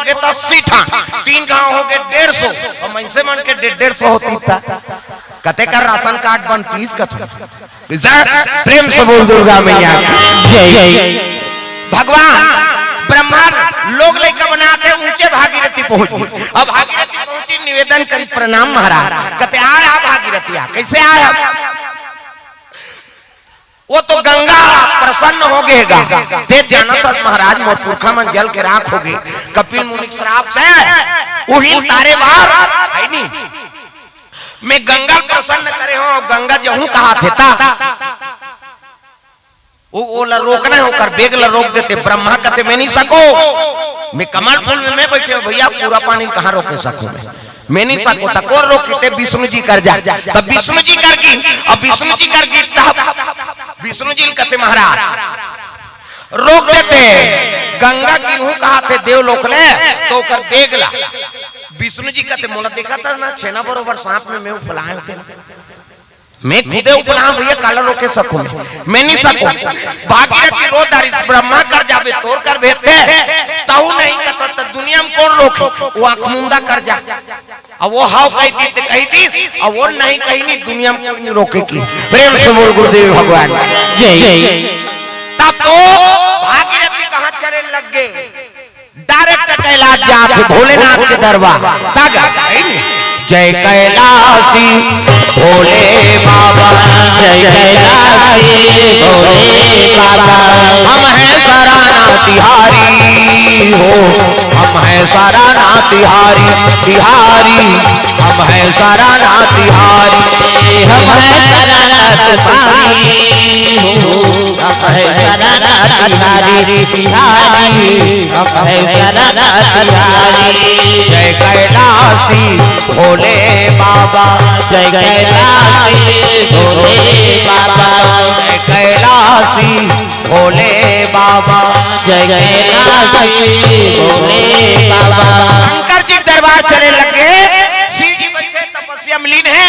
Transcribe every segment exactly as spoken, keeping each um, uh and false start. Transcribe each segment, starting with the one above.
के त अस्सी ठन, तीन गांव हो गए डेढ़ सौ, अउ मनसे मन के डेढ़ डेढ़ सौ होतिस त कतेक राशन कार्ड बनतिस कथों। प्रेम से बोल दुर्गा मैया की जय। भगवान ब्रह्मा लोग लइका बनाथे, ऊंचे भागीरथी पहुंची। अब भागीरथी पहुंची, निवेदन करी, प्रणाम महाराज। कथे, आय हा भागीरथी, आ कइसे आय हा? वो तो गंगा प्रसन्न हो गे गा। ते जानत हस महाराज, मोर पुरखा मन जल के राख हो गे, कपिल मुनि के श्राप से उही ल तारे बर, हे नी? मैं गंगा ल प्रसन्न करे हों, गंगा जहूं कहाथे ता वो, ओला रोकना हे, ओकर बेग ला रोक देथे। ब्रह्मा कथे, मैं नहीं सकों, मैं कमल फूल में मैं बइठे हों भइया, पूरा पानी कहां रोके सकों मैं? मैं नहीं सकों, त कोन रोकही? ते विष्णु जी कर जा। त विष्णु जी कर गिन, अब विष्णु जी कर गिन, तब विष्णु जी ल कथे, महाराज, रोक देथे। गंगा गिरहूं कहाथे देवलोक ले, त ओकर बेग ला। विष्णु जी कथे, मोला देखत हस ना, छेना बरोबर सांप में मैं उफलाए हों तेला। मैं खुदे उफलाहूं भइया, काला रोके सकों मैं? मैं नहीं सकों। भागीरथी रो डारिस, ब्रह्मा कर जाबे, तोर कर भेजथे, तहूं नहीं कथस, त दुनिया में कोन रोकही? वो आंखमुंदा कर जा। अब वो हव कहि दिस त कहि दिस, अब वो नहीं कही नहीं, दुनिया में कोई नहीं रोके की। प्रेम से बोल गुरुदेव भगवान की जय। तब तो भागीरथी कहां चले लग गे? डायरेक्ट कैलाश जात हे, भोलेनाथ के दरबार। तब जय कैलासी भोले बाबा, जय कैलासी भोले बाबा। हम हैं सराना तिहारी हो, हम हैं सराना तिहारी, तिहारी। हम हैं सराना तिहारी, हम हैं सराना तिहारी हो। हम हैं सराना तिहारी, तिहारी, हम हैं सराना तिहारी। जय कैलासी भोले बाबा, जय कैलासी भोले बाबा, जय कैलासी भोले बाबा, जय कैलासी भोले बाबा। शंकर जी दरबार चले लग गे, शिव जी बइठे तपस्या में लीन हे,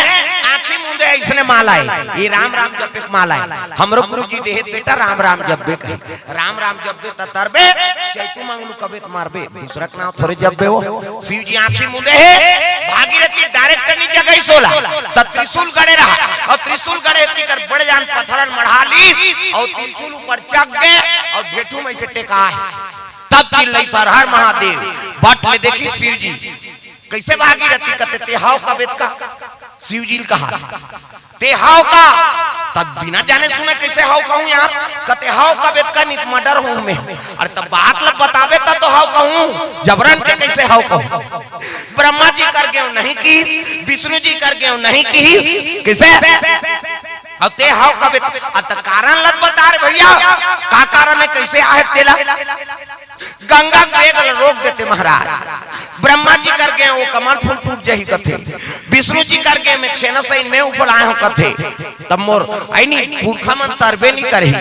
आंखी मूंदे अइसने माला हे, ये राम राम जपे के माला हे। हमरो गुरु जी देहे बेटा राम राम जपबे कहे। राम राम जपबे त तरबे, चैतू मंगलू कबे त मरबे, दूसरा के नाव थोरे जपबे वो। शिव जी आंखी मूंदे हे, भागीरथी डायरेक्ट नहीं जगइस ओला, त त्रिशूल गड़े रहा, अउ त्रिशूल गड़े हे तेकर बड़े जान पथरन मढ़ा लीस, अउ त्रिशूल ऊपर चघ गे, अउ ढेठू में से टेकाय। तब चिल्लाइस हर हर महादेव, बट ले देखिस शिव जी, कइसे भागीरथी कथे, ते हव कबे त का? शिव जी ल कहाथे, ते हव का? तब बिना जाने सुने कइसे हव कहूं यार? कथे, हव कबे त का, नहीं त मर्डर होहूं मैं। अरे तब बात ल बताबे त तो हव कहूं, जबरन के कइसे हव कहूं? ब्रह्मा जी कर गेंव नहीं किहिस, विष्णु जी कर गेंव नहीं किहिस, कइसे? अउ ते हव कबे त, अ त कारण ल बता रे भइया, का कारण हे, कइसे आहे तेला? गंगा के बेग ल रोक देथे महाराज। ब्रह्मा जी कर गेंव, वो कमल फूल टूट जाही कथे। विष्णु जी कर गेंव, मैं छेना सही मैं उफलाए हों कथे। तब मोर, हे नी, पुरखा मन तरबे नहीं करही।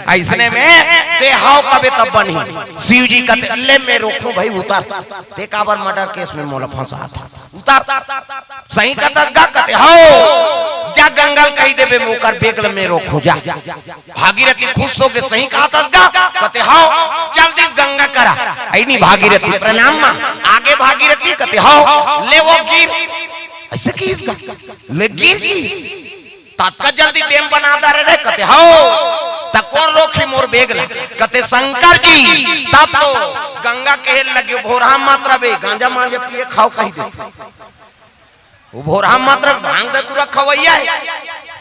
अइसने में ते हव कबे तब बनही। शिव जी कथे, ले मैं रोकहूं भई, उतर। ते काबर मर्डर केस में मोला फंसाथस? उतर। सही कथस गा? कथे, हव। जा गंगा ल कहि देबे, मैं ओकर बेग ल मैं रोकहूं, जा। भागीरथी खुश हो गे, सही कहाथस गा? कथे, हव। चल दिस गंगा करा। हे नी भागीरथी, प्रणाम मां। आगे भागीरथी, कथे, हव। ले वो गिर। अइसे किहिस गा? ले गिर किहिस। ततका जल्दी डेम बना डारे रे, कथे, हव। त कोन रोकही मोर बेग ल? कथे, शंकर जी। तब तो गंगा कहे लगे, भोरहा मत रबे, गांजा मांजा पिए खाव कहि देथे। वो भोरहा मत रबे, भांग धतूरा खवइया हे।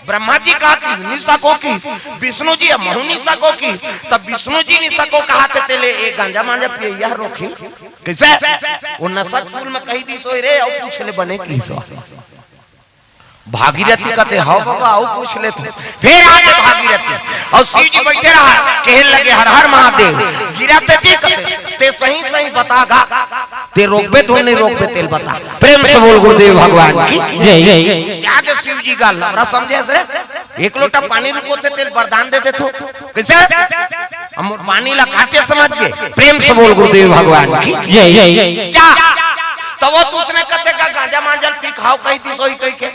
ब्रह्मा जी कहा कि नहीं सकों कि, विष्णु जी महूं नहीं सकों कि, तब विष्णु जी नहीं सकों कहाथे तेला ए गांजा मांजा पियइया रोकही। कइसे? वो नशा के सूल में कहि दिस होही रे, अउ पूछ ले बने किहिस होही। भागीरथी कथे, हव बाबा, अउ पूछ ले तू। फेर आगे भागीरथी, अउ शिव जी बइठे रहा, कहे लगे, हर हर महादेव। गिरा ते जी कथे, ते सही सही बता गा, ते रोकबे धुन नहीं रोकबे तेला बता। प्रेम से बोल गुरुदेव भगवान की जय। आगे शिव जी गा लफड़ा समझे से, एक लोटा पानी रुकोथे तेला वरदान दे देथों। कइसे? अब मोर पानी ला काटे समझ गे। प्रेम से बोल गुरुदेव भगवान की जय। जा। त वो दूसर कथे का गांजा मांजा ल पी खाव कहि दिस होही कहिके।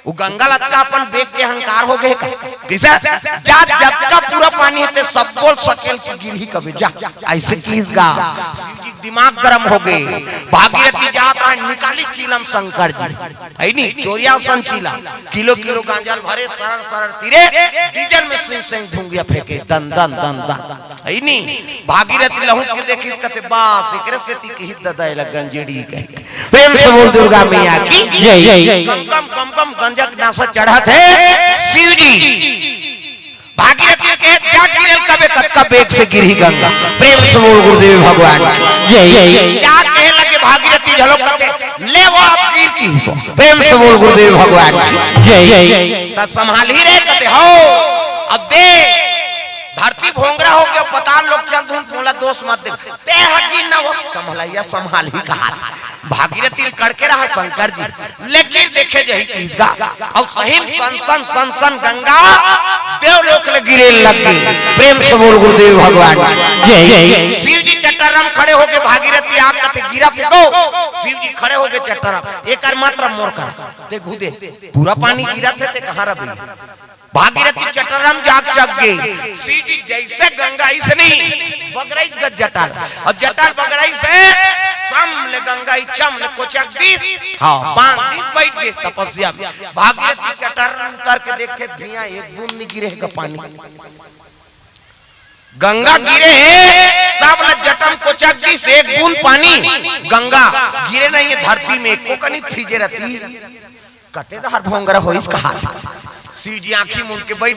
वो गंगा ल अतका अपन बेग के अहंकार हो गे का? कइसे? जा, जतका पूरा पानी हे ते सब्बो ल सकेल के गिरही कबे, जा। अइसे किहिस गा। दिमाग गरम हो गे। भागीरथी जात रहा, निकाली चीलम शंकर जी, है नी, चोरिया सन चीला, किलो किलो गांजा ल भरे, सरर सरर तीरे, डीजल में सिंह सिंह धुंगिया फेंके, दन दन दन दन, है नी। भागीरथी लहुट के देखिस, कथे, "बस, एकरे सेती किहिस ददा एला गंजेड़ी कहे।" प्रेम से बोल दुर्गा मैया की जय, जय। कम कम कम कम गंजा के नासा चढ़त हे शिव जी। भागीरथी के जा गिरल कबे, कतका बेग से गिरही गंगा। प्रेम से बोल गुरुदेव भगवान की जय, जय। जा कहे लगे भागीरथी झलो कथे, "ले वो आप गिर की सो।" प्रेम से बोल गुरुदेव भगवान की जय, जय। त संभालही रे कथे, "हो, अब दे, धरती भोंगरा हो गया, पताल लोग चल दूं, मोला दोष मत दे।" ते ह गिर ना हो, संभलैया संभालही कहा। भागीरथी ल कड़के रहा शंकर जी, लेकिन देखे जही किहिस गा। अउ सही म सन सन सन सन गंगा देवलोक ले गिरे लग गे। प्रेम से बोल गुरुदेव भगवान की जय। शिव जी चटरम खड़े होके भागीरथी आग कथे गिरत हे गो। शिव जी खड़े होके चटरम, एकर मात्र मोर कर। ते घुदे, पूरा पानी गिरत हे, ते कहाँ रबे? भागीरथी चटरम जाग चक गे। शिव जी जैसे गंगा अइसने बगराइस गा जटा ल, अउ जटा ल बगराइस हे, सम ले गंगा ही चम ले कोचक दिस, हाँ, बांध दिस, बैठ गे तपस्या में। भागीरथी चटरम उतर के देखे, धिया एक बूंद नी गिरे हे गा पानी। गंगा गिरे हे, सब ल जटा म कोचक दिस, एक बूंद पानी गंगा गिरे नहीं हे धरती में, एको कनी फिजे रहती। कते डहर भोंगरा होइस कहा था। शिव जी आंखी मूंद के बैठ